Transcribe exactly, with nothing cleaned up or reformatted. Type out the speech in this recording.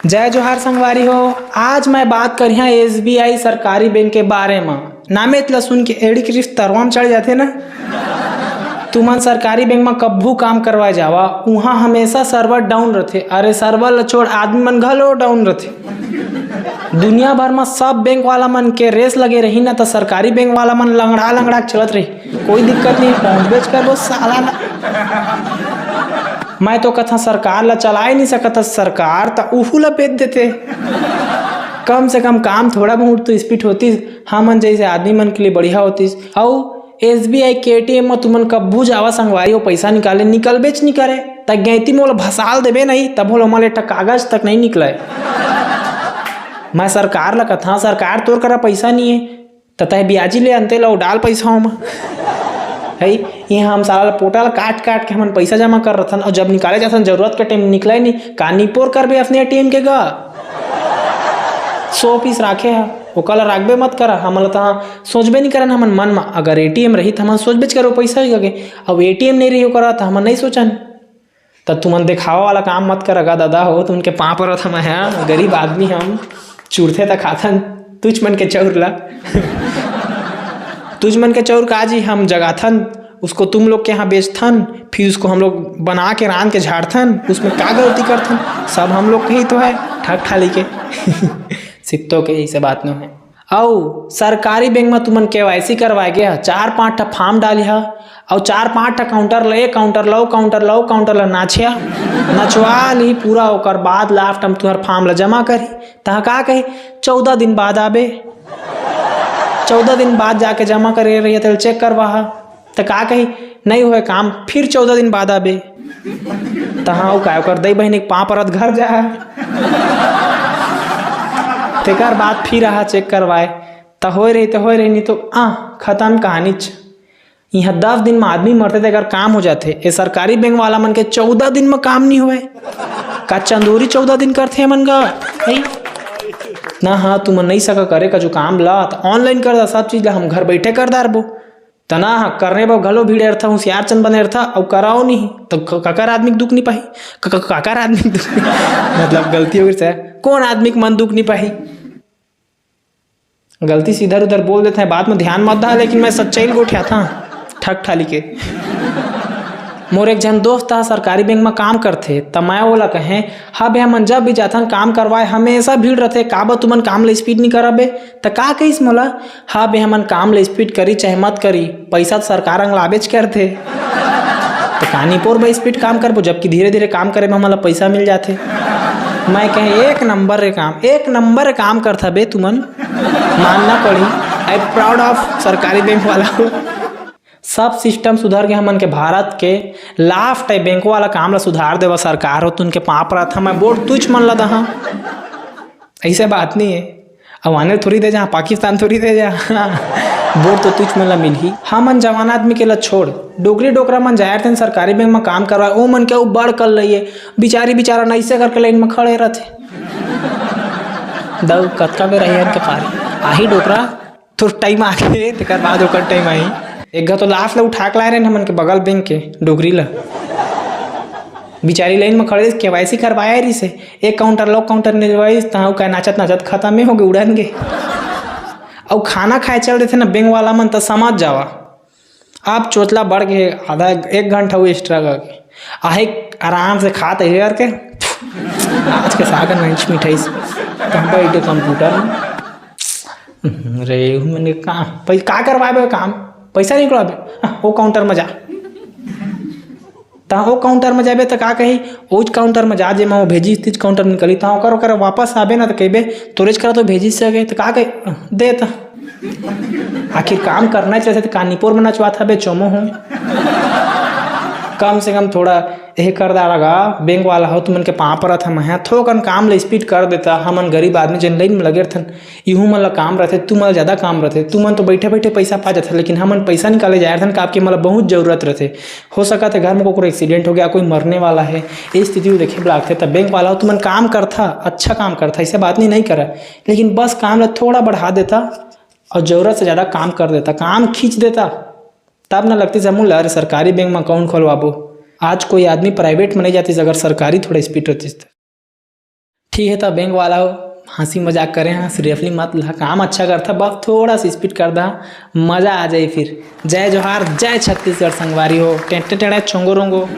जय जोहार संगवारी हो। आज मैं बात करिहा एसबीआई सरकारी बैंक के बारे म। नामेच ल सुन के एड़ी के रिस तरवा म चढ़ जाथे ना। तुमन सरकारी बैंक म कभू काम करवाए जावा, उहाँ हमेशा server down रथे। अरे, server ल छोड़, आदमी मन घलो down रथे। दुनिया भर म सब बैंक वाला मन के race लगे रही ना, त सरकारी बैंक वाला मन लंगड़ा लंगड़ा के चलत रही। कोई दिक्कत नहीं, पहुंचबेच करबो साला ला। मैं तो कथा सरकार ला चलाए नहीं सकत, सरकार त उहू ला बेच देते। कम से कम काम थोड़ा बहुत तो speed होतिस, हमन जैसे आदमी मन के लिए बढ़िया होतिस। अउ एसबीआई के एटीएम म तुमन कभू जावा संगवारी हो, पैसा निकाले निकलबेच नहीं करे, त गैती मोला भसाल देबे नहीं, तब होला मोला एक ठा कागज तक नहीं निकले। मैं सरकार ला कथा, सरकार तोर करा पैसा नहीं है, त तय बियाजी ले अंते ला डाल पैसा ओमा। है, ये हम साला पोटा ला काट काट के हमन पैसा जमा कर रथन, और जब निकाले जाथन जरूरत के टाइम निकले नहीं, का निपोर करबे अपने एटीएम के गा? सौ पीस राखे हा, ओकर ला राखबे मत करा। हमन ला तहाँ सोचबे नहीं करन, हमन मन म अगर एटीएम रही त हमन सोचबेच करो पैसा ही गे। अब एटीएम नहीं रही ओकरा त हमन नहीं सोचन। त तुमन देखावा वाला काम मत करा गा दादा हो, तुमन के पाँव परत हन, मैं हा गरीब आदमी हम, चुरथे त खाथन तुझ मन के चौर ला। तुझ मन के चौर का जी हम जगाथन, उसको तुम लोग के यहाँ बेचथन, फिर उसको हम लोग बना के रांध के झाड़थन, उसमें का गलती करथन? सब हम लोग के ही तो है, ठग ठाली के। सित्तो के ऐसे बात नो है। अउ सरकारी बैंक म तुमन केवाईसी करवाए गे ह, चार पांच ठा फॉर्म डाली ह, अउ चार पांच ठा काउंटर ल, एक काउंटर ल, ओ काउंटर ल, ओ काउंटर ल नाचिया, नचवा ली पूरा। ओकर बाद लास्ट म तुहर फॉर्म ल जमा करही, तहाँ का कही, "चौदह दिन बाद आबे।" चौदह दिन बाद जाके जमा करे रहिया, तेल चेक करवा ह। त का कही, "नहीं होय काम, फिर चौदह दिन बाद आबे।" तहाँ अउ काय ओकर दई बहिनी के पाँव परत घर जा। तेकर बाद फिर आहा चेक करवाए, त होय रही त होय रही, नहीं तो आ, खत्म कहानीच। इहाँ दस दिन म आदमी मरथे, तेकर काम हो जाथे। ए सरकारी बैंक वाला मन के चौदह दिन म काम नहीं होय। का चंदूरी चौदह दिन करथे एमन गा? है? ना, हाँ, तुमन नहीं सका करे का जो काम ला, त ऑनलाइन कर दा, सब चीज ला हम घर बैठे कर डारबो। त ना, हाँ, करने बर घलो भीड़ रथा, होशियार चंद बने रथा, अउ कराओ नहीं, त क-, काकर आदमी के दुख नहीं पाही? क-, क-, काकर आदमी के दुख नहीं? मतलब, गलती हो गई से, कौन आदमी के मन दुख नहीं पाही? गलती से इधर उधर बोल देते हैं, बात में ध्यान मत दा, लेकिन मैं सच्चाई ल गोठियाथा, ठग ठाली के। मोर एक झन दोस्त ह सरकारी बैंक म काम करथे, त मैं ओला कहें, "हा बे, हमन जब भी जाथन काम करवाए, हमेशा भीड़ रथे, काबर तुमन काम ल स्पीड नहीं करबे?" त का कहिस मोला, "हा बे, हमन काम ल स्पीड करी चाहे मत करी, पैसा त सरकार अंग लाबेच करथे।" त कानी पोर बे स्पीड काम करबो, जबकि धीरे धीरे काम करे म हमन ला पैसा मिल जाथे। मैं कहें, "एक नंबर रे काम, एक नंबर रे काम करथा बे तुमन।" मानना पड़ी, I proud of सरकारी बैंक वाला। सब सिस्टम सुधर गे हमन के भारत के। लास्ट ए बैंक वाला काम ला सुधार देवा सरकार हो, तुन के पाँव परत हन, मैं वोट तुझ मन ला दहा। ऐसे बात नहीं है, अउ आने थोड़ी दे जा, पाकिस्तान थोड़ी दे जा। वोट तो तुझ मन ला मिलही। हमन जवान आदमी के ला छोड़, डोकरी डोकरा मन जाए रहिथे सरकारी बैंक म काम करवाए, ओ मन के अउ बड़ कर लइए, बिचारी बिचारा नइसे करके लाइन म खड़े रहिथे। दऊ कतका बेर आही के पारी, आही डोकरा, तोर टाइम आगे, तेकर बाद ओकर टाइम आही। एक घा तो लाश ला उठा के लाए रहे हमन के बगल बैंक के डोकरी ला। बिचारी लाइन में खड़े रहिस, केवाईसी करवाए रहिस हे। एक काउंटर, लोग काउंटर निरवाइस, तहाँ का नाचत नाचत खत्म हो गए, उड़न गे। अउ खाना खाए चल देथे ना बैंक वाला मन, त समझ जावा। आप चोचला बढ़ गए, आधा एक घंटा हुई एक्स्ट्रा करके। आहे आराम से खात है करके, आज के सागर मंच मिठाई से। तब बैठे कंप्यूटर में। अरे, मैंने कहा, "भाई, का करवाए बे काम? पैसा निकलवाबे? हाँ, वो काउंटर में जा।" ता वो काउंटर में जाबे त का कही, "ओज काउंटर में जा, जे मैं वो भेजिस, तीज काउंटर में निकली।" ता ओकर, ओकर वापस आबे ना त कहबे, "तोरेज करा तो भेजिस से गए।" त का कही, "दे त।" आखिर काम करना चाहिए, त कानीपुर में नचवात हबे, चोमो हो। कम से कम थोड़ा एह कर डारा गा, बैंक वाला हो, तुमन के पाँव परत हन, मैं थोकन काम ले स्पीड कर देता। हमन गरीब आदमी जेन लाइन में लगे रथन, इहू मन ला काम रथे, तुमन ला ज्यादा काम रथे। तुमन तो बैठे बैठे पैसा पा जाथे, लेकिन हमन पैसा निकाले जाए रथन, काबर कि हमन ला बहुत जरूरत रथे। हो सकत है घर में कोकरो एक्सीडेंट हो गया, कोई मरने वाला है, ये स्थिति को देखे बर लागथे, तब बैंक वाला हो, तुमन काम करथा, अच्छा काम करथा, ऐसे बात नहीं, नहीं करा, लेकिन बस काम ला थोड़ा बढ़ा देता और जरूरत से ज्यादा काम कर देता, काम खींच देता, तब ना लगती समूह ला, अरे, सरकारी बैंक में अकाउंट खोलवाबो। आज कोई आदमी प्राइवेट में नहीं जाती अगर सरकारी थोड़ा स्पीड रहती त। ठीक है, तो बैंक वाला हो, हंसी मजाक करे हैं, seriously मत ला, काम अच्छा करता, बस थोड़ा सा स्पीड कर दा, मजा आ जाए फिर। जय जोहार, जय छत्तीसगढ़ संगवारी हो। टेंटे टेढ़े चोंगो रोंगो।